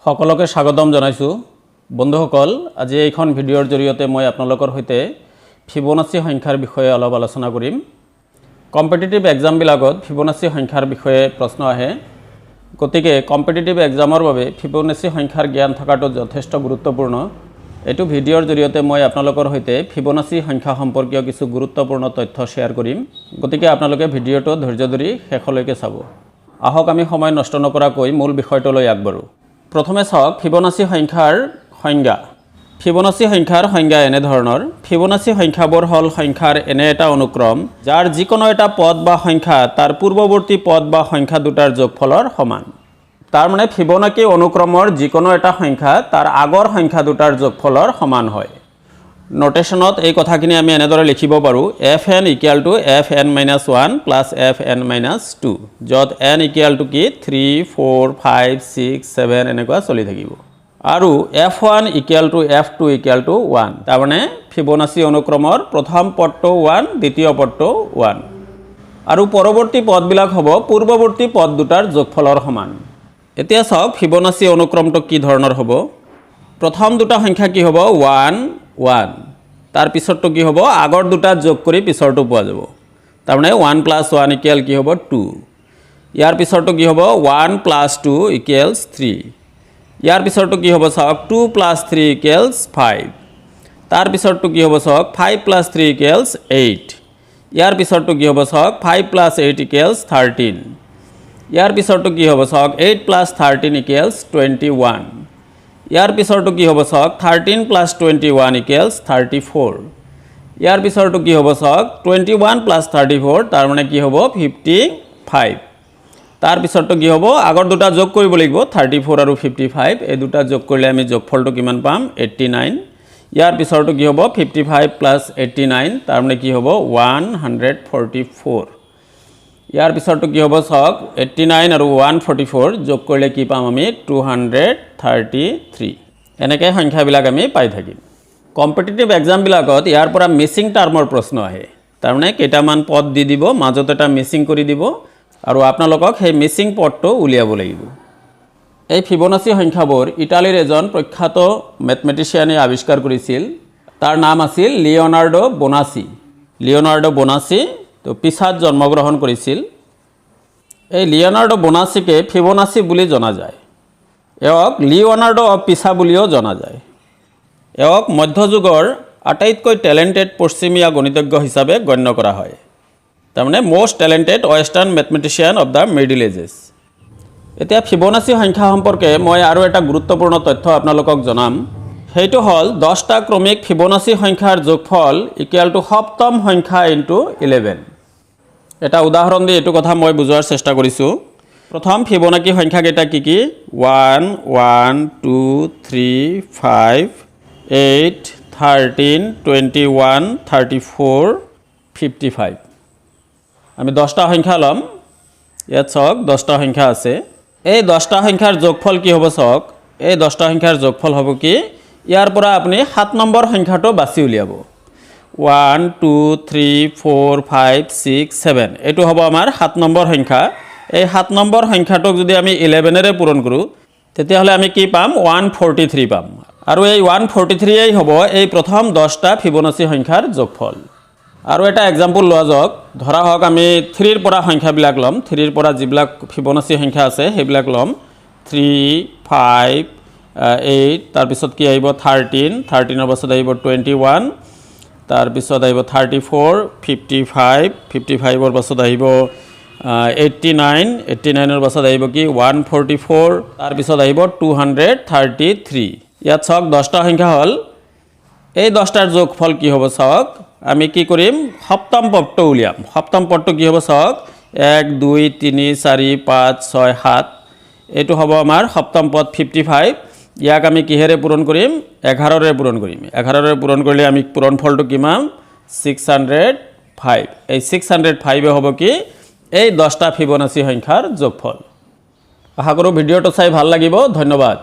সকলোকে স্বাগতম জনাইছোঁ। বন্ধুসকল, আজি এইখন ভিডিঅ'ৰ জৰিয়তে মই আপোনালোকৰ সৈতে ফিবনাচি সংখ্যাৰ বিষয়ে অলপ আলোচনা কৰিম। কম্পিটিটিভ এক্সামবিলাকত ফিবনাচি সংখ্যাৰ বিষয়ে প্ৰশ্ন আহে। গতিকে কম্পিটিটিভ এক্সামৰ বাবে ফিবনাচি সংখ্যাৰ জ্ঞান থকাটো যথেষ্ট গুৰুত্বপূৰ্ণ। এইটো ভিডিঅ'ৰ জৰিয়তে মই আপোনালোকৰ সৈতে ফিবনাচি সংখ্যা সম্পৰ্কীয় কিছু গুৰুত্বপূৰ্ণ তথ্য শ্বেয়াৰ কৰিম। গতিকে আপোনালোকে ভিডিঅ'টো ধৈৰ্য ধৰি শেষলৈকে চাব। আহক, আমি সময় নষ্ট নকৰাকৈ মূল বিষয়টোলৈ আগবাঢ়োঁ। প্ৰথমে চাওক ফিবনাচি সংখ্যাৰ সংজ্ঞা। ফিবনাচি সংখ্যাৰ সংজ্ঞা এনেধৰণৰ: ফিবনাচি সংখ্যাবোৰ হ'ল সংখ্যাৰ এনে এটা অনুক্ৰম, যাৰ যিকোনো এটা পদ বা সংখ্যা তাৰ পূৰ্বৱৰ্তী পদ বা সংখ্যা দুটাৰ যোগফলৰ সমান। তাৰমানে ফিবনাকি অনুক্ৰমৰ যিকোনো এটা সংখ্যা তাৰ আগৰ সংখ্যা দুটাৰ যোগফলৰ সমান হয়। নটেশ্যনত এই কথাখিনি আমি এনেদৰে লিখিব পাৰোঁ: f n equal to f n minus one plus f n minus two, য'ত এন ইকুৱেল টু কি? 3, 4, 5, 6, 7 এনেকুৱা চলি থাকিব আৰু f one equal to f two equal to one। তাৰমানে ফিবনাচি অনুক্ৰমৰ প্ৰথম পদটো ওৱান, দ্বিতীয় পদটো ওৱান আৰু পৰৱৰ্তী পদবিলাক হ'ব পূৰ্বৱৰ্তী পদ দুটাৰ যোগফলৰ সমান। এতিয়া চাওক, ফিবনাচি অনুক্ৰমটো কি ধৰণৰ হ'ব। প্ৰথম দুটা সংখ্যা কি হ'ব? One one. তাৰ পিছৰটো কি হ'ব? আগৰ দুটা যোগ কৰি পিছৰটো পোৱা যাব। তাৰমানে ওৱান প্লাছ ওৱান ইকুৱেল কি হ'ব? টু। ইয়াৰ পিছৰটো কি হ'ব? One plus two equals three। ইয়াৰ পিছৰটো কি হ'ব চাওক, two plus three equals five। তাৰ পিছৰটো কি হ'ব চাওক, five plus three equals eight। ইয়াৰ পিছৰটো কি হ'ব চাওক, five plus eight equals 13। ইয়াৰ পিছৰটো কি হ'ব চাওক, eight plus 13 equals 21। ইয়াৰ পিছৰটো কি হ'ব চাওক, 13 plus 21 equals 34। ইয়াৰ পিছৰটো কি হ'ব চাওক, 21 প্লাছ 34, তাৰমানে কি হ'ব? 55। তাৰপিছতটো কি হ'ব? আগৰ দুটা যোগ কৰিব লাগিব, 34 আৰু 55। এই দুটা যোগ কৰিলে আমি যোগফলটো কিমান পাম? 89। ইয়াৰ পিছৰটো কি হ'ব? 55 প্লাছ 89, তাৰমানে কি হ'ব? 144। ইয়াৰ পিছৰটো কি হ'ব চাওক, 89 আৰু 144 যোগ কৰিলে কি পাম আমি? 233। এনেকৈ সংখ্যাবিলাক আমি পাই থাকিম। কম্পিটিটিভ এক্সামবিলাকত ইয়াৰ পৰা মিচিং টাৰ্মৰ প্ৰশ্ন আহে। তাৰমানে কেইটামান পদ দি দিব, মাজত এটা মিচিং কৰি দিব আৰু আপোনালোকক সেই মিচিং পদটো উলিয়াব লাগিব। এই ফিবনাচি সংখ্যাবোৰ ইটালীৰ এজন প্ৰখ্যাত মেথমেটিচিয়ানে আৱিষ্কাৰ কৰিছিল। তাৰ নাম আছিল লিঅনাৰ্ডো বোনাচি। লিঅনাৰ্ডো বোনাচি তো পিছাত জন্মগ্ৰহণ কৰিছিল। এই লিঅনাৰ্ডো বোনাচিকে ফিবনাচি বুলি জনা যায়। এওঁক লিঅনাৰ্ডো অফ পিছা বুলিও জনা যায়। এওঁক মধ্যযুগৰ আটাইতকৈ টেলেণ্টেড পশ্চিমীয়া গণিতজ্ঞ হিচাপে গণ্য কৰা হয়। তাৰমানে most talented Western mathematician of the Middle Ages। এতিয়া ফিবনাচি সংখ্যা সম্পৰ্কে মই আৰু এটা গুৰুত্বপূৰ্ণ তথ্য আপোনালোকক জনাম। সেইটো হ'ল 10টা ক্ৰমিক ফিবনাচি সংখ্যাৰ যোগফল ইকুৱেল টু সপ্তম সংখ্যা ইনটু 11। এটা উদাহৰণ দি এইটো কথা মই বুজোৱাৰ চেষ্টা কৰিছোঁ। প্ৰথম ফিবনাকি সংখ্যাকেইটা কি কি? 1, 1, 2, 3, 5, 8, 13, 21, 34, 55। আমি 10টা সংখ্যা ল'ম। ইয়াত চাওক, 10টা সংখ্যা আছে। এই 10টা সংখ্যাৰ যোগফল কি হ'ব চাওক। এই 10টা সংখ্যাৰ যোগফল হ'ব কি? ইয়াৰ পৰা আপুনি 7 নম্বৰ সংখ্যাটো বাছি উলিয়াব। 1, 2, 3, 4, 5, 6, 7, এইটো হ'ব আমাৰ 7 নম্বৰ সংখ্যা। এই 7 নম্বৰ সংখ্যাটোক যদি আমি 11এৰে পূৰণ কৰোঁ, তেতিয়াহ'লে আমি কি পাম? 143 পাম। আৰু এই 143য়েই হ'ব এই প্ৰথম 10টা ফিবনাচি সংখ্যাৰ যোগফল। আৰু এটা এক্সাম্পল লোৱা যাওক। ধৰা হওক আমি থ্ৰীৰ পৰা সংখ্যাবিলাক ল'ম। থ্ৰীৰ পৰা যিবিলাক ফিবনাচি সংখ্যা আছে, সেইবিলাক ল'ম। থ্ৰী, ফাইভ, এইট, তাৰপিছত কি আহিব? 13। 13ৰ পাছত আহিব 21, তাৰপিছত আহিব 34, 55, 55ৰ পাছত আহিব 89, 89ৰ পাছত আহিব কি? 144। তাৰপিছত আহিব 233। ইয়াত চাওক, 10টা সংখ্যা হ'ল। এই 10টাৰ যোগফল কি হ'ব চাওক। আমি কি কৰিম? সপ্তম পদটো উলিয়াম। সপ্তম পদটো কি হ'ব চাওক, 1, 2, 3, 4, 5, 6, 7। এইটো হ'ব আমাৰ সপ্তম পদ, 55। ইয়াক আমি কিহেৰে পূৰণ কৰিম? 11ৰে পূৰণ কৰিম। 11ৰে পূৰণ কৰিলে আমি পূৰণফলটো কিমান? 605। এই 605এ হ'ব কি? এই 10টা ফিবনাচি সংখ্যাৰ যোগফল। আশা কৰোঁ ভিডিঅ'টো চাই ভাল লাগিব। ধন্যবাদ।